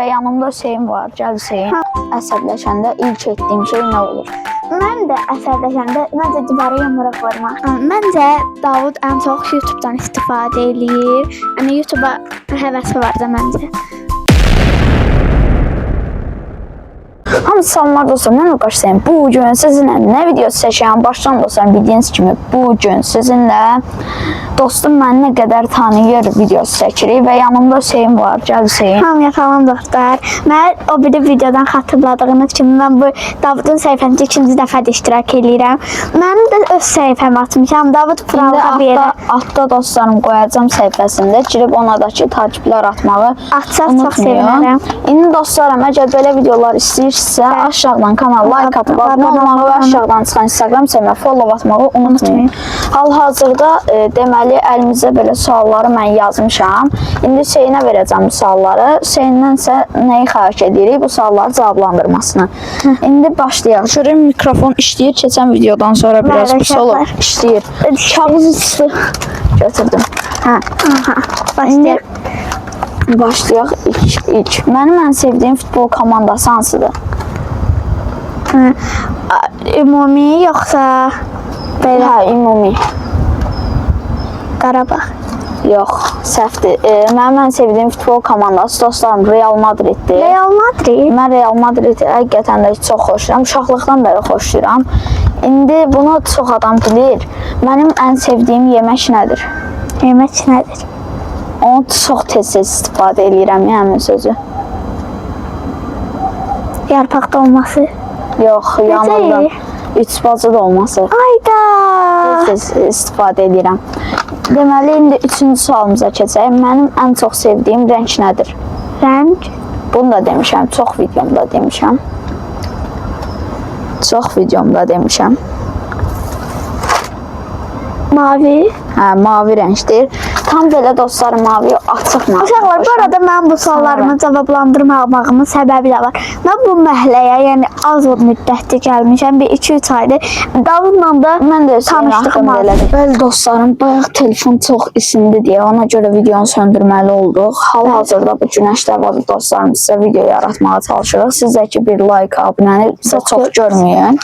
Və yanımda Hüseyn var. Gəl Hüseyn. Əsəbləşəndə ilk etdiyim şey nə olur? Mən də əsəbləşəndə məncə divara yumruq vurmaq. Məncə Davud ən çox YouTube-dan istifadə eləyir. Yəni YouTube-a həvəsi var da məncə. Hamı salamlar dostlar, mən Uqaş Hüseyn. Bu gün sizinlə nə videosu çəkirəm? Başdan dostlar, bildiyiniz kimi bu gün sizinlə dostum məni nə qədər tanıyır videosu çəkirik və yanımda Hüseyn var. Gəl Hüseyn. Hamıya salam dostlar. Mən o biri videodan xatırladığınız kimi mən bu Davudun səhifəsində ikinci dəfədir iştirak eləyirəm. Mənim də öz səhifəmi açmışam. Davud İndi pralğa bir yerə altda dostlarım qoyacağam səhifəsində. Girib ona da ki takiplər atmağı atsa çox unutmayın. sevinərəm. İndi dostlarım, əgər belə videolar istəyirsinizsə, aşağıdan kanala like atıb abunə olmağı və aşağıdan çıxan Instagram səhifəmə follow atmağı unutmayın. Hal-hazırda deməli əlimizdə belə sualları mən yazmışam. İndi Hüseynə verəcəm bu sualları. Hüseyndən isə nəyi xahiş edirik? Bu sualları cavablandırmasını. İndi başlayaq. Görüm mikrofon işləyir. Keçən videodan sonra biraz Bəli, pis olub. uşaqlar. İşləyir. Kağız üstü götürdüm. Hə. Aha, başlayaq. Başlayaq ilk. Mənim ən sevdiyim futbol komandası hansıdır? Hı. Ümumi yoxsa belə Hə, ümumi. Qarabağ? Yox, səhvdir. Mənim ən sevdiyim futbol komandası dostlarım Real Madriddir. Real Madrid. Mən Real Madridi həqiqətən də çox xoşlayıram. Uşaqlıqdan bəri xoşlayıram. İndi bunu çox adam bilir. Mənim ən sevdiyim yemək nədir? Yemək nədir? Onu çox tez-tez istifadə eləyirəm, yəni həmin sözü. Yarpaq dolması. Yox, yanıldım. yeyir? Üç bacı dolması. Ayda. Tez istifadə edirəm. Deməli, indi üçüncü sualımıza keçək. Mənim ən çox sevdiyim rəng nədir? Rəng. Bunu da demişəm, çox videomda demişəm. Çox videomda demişəm. Mavi. Hə, mavi rəngdir. Tam belə dostlar, mavi açıq mavi. Uşaqlar, bu arada mən bu suallarımı cavablandırmamağımın səbəbi də var. Mən bu məhəlləyə, yəni az o müddətdir gəlmişəm, bir 2-3 aydır. Davudla da Mən də Hüseyin tanışdığım haqqında az. elədim. Bəli dostlarım, bayaq telefon çox isindi deyə ona görə videonu söndürməli olduq. Hal-hazırda bu günəşli havada dostlarım sizə video yaratmağa çalışırıq. Siz də ki bir like, abunəni bizə Çox çox görməyin.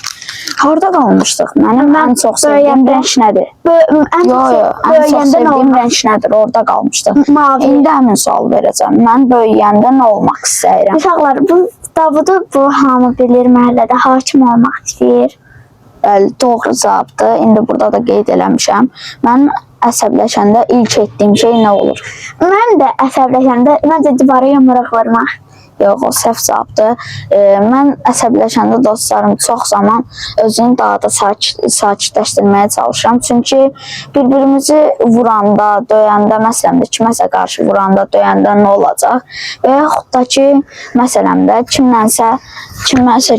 Harda qalmışdıq? Mənim ən çox sevdiyim böyüyəndə. rəng nədir? Ən Yo, çox yo, ən çox böyüyəndə nə sevdiyim olmaq? rəng nədir? Orada qalmışdıq. Mavi. İndi həmin sualı verəcəm. Mən böyüyəndə nə olmaq istəyirəm? Uşaqlar, bu Davudu bu hamı bilir məhəllədə hakim olmaq istəyir. Bəli, doğru cavabdır. İndi burada da qeyd eləmişəm. Mənim əsəbləşəndə ilk etdiyim şey nə olur? Mən də əsəbləşəndə məncə divara yumruq vurmaq. Yox, o səhv cavabdır. Mən əsəbləşəndə dostlarım çox zaman özünü daha da sakitləşdirməyə çalışıram. Çünki bir-birimizi vuranda, döyəndə, məsələn də kiməsə qarşı vuranda, döyəndə nə olacaq? Və yaxud da ki, məsələn də kimlənsə kiməsə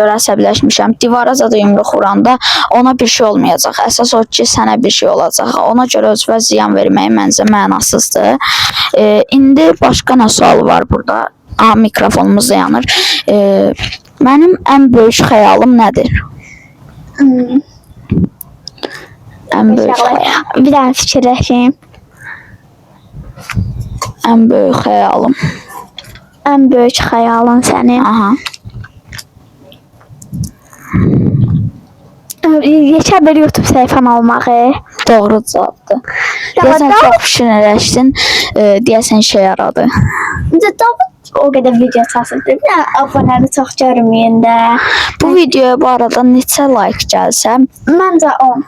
görə əsəbləşmişəm, divara zada yumruq vuranda ona bir şey olmayacaq. Əsas o ki, sənə bir şey olacaq. Ona görə özünə ziyan vermək məncə mənasızdır. İndi başqa nə sual var burada? Aha, mikrofonumuz da yanır. Mənim ən böyük xəyalım nədir? Hmm. Ən böyük Uşaqlar, xəyal. bir dənə fikirləşim. Ən böyük xəyalım. Ən böyük xəyalın sənin. Aha. Yekə bir YouTube səhifən olmağı. Doğru cavabdır. Ya, Deyəsən da- çox fikirləşdin. Deyəsən işə yaradı. Məncə Davud o qədər video çəkir. Bir dənə abunəni çox görməyin də. Bu videoya bu arada neçə like gəlsə, Məncə 10.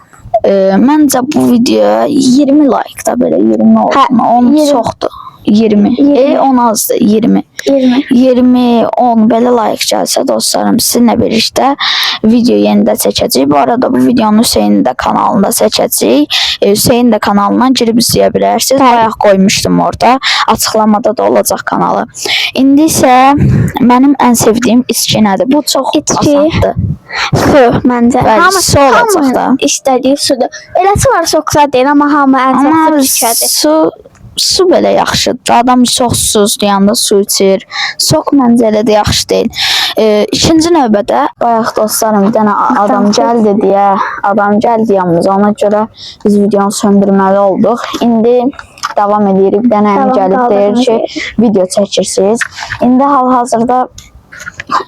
məncə bu videoya 20 like da belə 20 olsun. Hə, 10 20. çoxdur. 20. 20. 10 azdır, 20. 20. 20, 10 belə like gəlsə dostlarım sizinlə birlikdə video yenidə çəkəcəyik. Bu arada bu videonu Hüseynin də kanalında çəkəcəyik. Hüseyin də kanalından girib izləyə bilərsiniz. Bəli. Bayaq qoymuşdum orada. Açıqlamada da olacaq kanalı. İndi isə mənim ən sevdiyim içki nədir? Bu çox İçki. asandır. Su məncə. Bəli, su olacaq hamının da. istədiyi sudur. Eləsi var soxsa deyil, amma hamı ən çox Amma su içədir. su belə yaxşıdır. Adam çox susuzlayanda su içir. Sok məncə elə də yaxşı deyil. İkinci növbədə bayaq dostlarım bir dənə adam gəldi deyə, adam gəldi yanımıza. Ona görə biz videonu söndürməli olduq. İndi davam edirik. Bir dənə əmi Davam, gəlib deyir ki, qaldığımız video çəkirsiniz. İndi hal-hazırda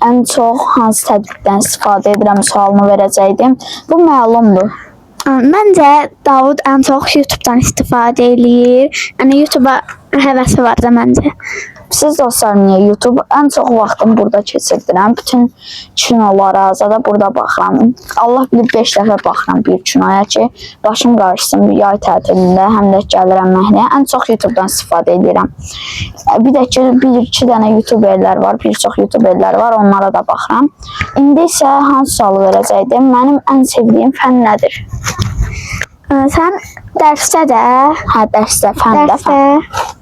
ən çox hansı tətbiqdən istifadə edirəm sualını verəcəkdim. Bu məlumdur. Məncə Davud ən çox YouTube-dan istifadə eləyir. Yəni YouTube-a həvəsi var da məncə. Siz dostlar niyə YouTube ən çox vaxtımı burada keçirdirəm. Bütün kinolara zada burada baxıram. Allah bilir 5 dəfə baxıram bir kinoya ki, başım qarışsın yay tətilində, həm də gəlirəm məhnəyə. Ən çox YouTube-dan istifadə edirəm. Bir də ki, bir iki dənə YouTuberlər var, bir çox YouTuberlər var, onlara da baxıram. İndi isə hansı sualı verəcəkdim? Mənim ən sevdiyim fənn nədir? Sən dərsdə də, Hə, dərsdə, fəndə, dərsdə fənn.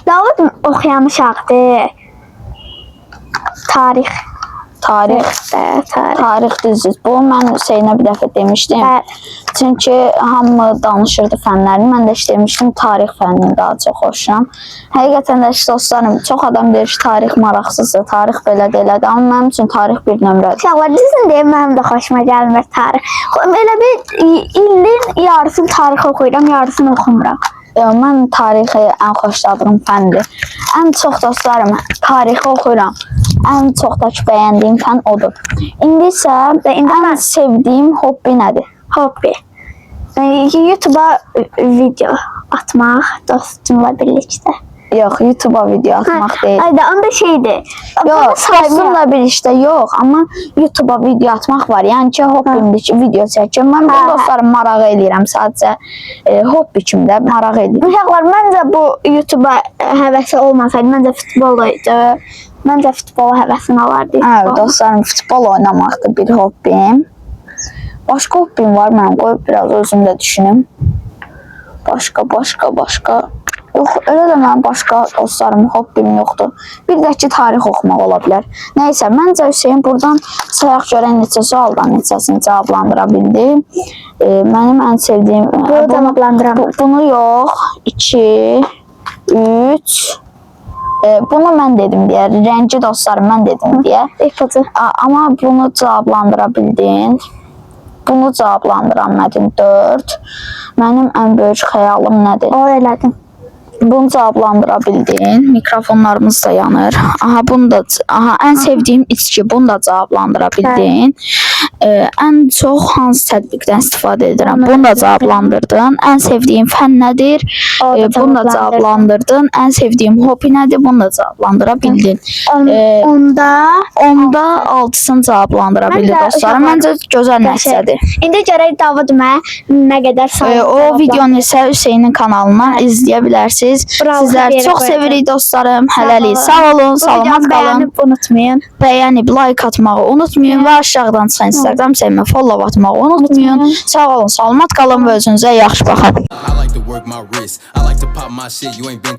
Davud oxuyan uşaqdır. Tarix. Tarix. Dərsdə, tarix. Tarix düzdür. Bu mən Hüseynə bir dəfə demişdim. Bəli. Çünki hamı danışırdı fənlərini. Mən də işte demişdim tarix fənnini daha çox xoşlayıram. Həqiqətən də işte dostlarım, çox adam deyir ki, tarix maraqsızdır, tarix belədir, elədir. Amma mənim üçün tarix bir nömrədir. Uşaqlar düzün deyim, mənim də xoşuma gəlmir tarix. Elə bir ilin yarısını tarix oxuyuram, yarısını oxumuram. Mən tarixi ən xoşladığım fəndir. Ən çox dostlarım tarixi oxuyuram. Ən çox da ki bəyəndiyim fənn odur. İndi isə indi ən sevdiyim hobbi nədir? Hobbi. YouTube-a video atmaq dostumla birlikdə. Yox, YouTube-a video atmaq deyil. Ay da onda şeydir. Bunu Yox, saymıram. dostumla bir işdə yox, amma YouTube-a video atmaq var. Yəni ki, hobbimdir ki, video çəkim. Mən Hə, bunu hə. dostlarım marağı eləyirəm sadəcə. Hobbi kimi də maraq eləyirəm. Uşaqlar, məncə bu YouTube-a həvəsi olmasaydı, məncə futbol idi. Məncə futbola həvəsin olardı. Hə, futbol. dostlarım, futbol oynamaqdır bir hobbim. Başqa hobbim var mənim, qoy biraz özüm də düşünüm. Başqa, başqa, başqa. Yox, elə də mənim başqa dostlarım, hobbim yoxdur. Bir də ki, tarix oxumaq ola bilər. Nəysə, məncə Hüseyn buradan sayaq görək neçə sualdan neçəsini cavablandıra bildi. Mənim ən sevdiyim... Bunu cavablandıramam. Bunu yox. 2, 3... Bunu mən dedim deyə, rəngi dostlarım mən dedim deyə. İpucu. Amma bunu cavablandıra bildin. Bunu cavablandıra bilmədin. 4. Mənim ən böyük xəyalım nədir? O elədim. Bunu cavablandıra bildin. Mikrofonlarımız da yanır. Aha bunu da aha ən sevdiyim içki bunu da cavablandıra bildin. Ən çox hansı tətbiqdən istifadə edirəm? Onu Bunu da da cavablandırdın. Ən sevdiyim fənn nədir? O da Bunu da cavablandırdım. cavablandırdın. Ən sevdiyim hobbi nədir? Bunu da cavablandıra bildin. Onda Onda altısını cavablandıra bildi Məncə dostlarım. uşaqlar Məncə gözəl qəşəng. nəticədir. İndi görək Davud mənə nə qədər sayı O videonu isə Hüseynin kanalından izləyə bilərsiniz. Bravo, Sizləri yerə çox qoyacağam. sevirik dostlarım. Hələlik olun. sağ olun, Bu salamat videonu qalın. bəyənib unutmayın. Bəyənib like atmağı unutmayın və aşağıdan çıxan Instagram səhifəmə follow atmağı unutmayın. Unutmayın. Sağ olun, salamat qalın və özünüzə yaxşı baxın. I like to work my wrist. I like to pop my shit. You ain't been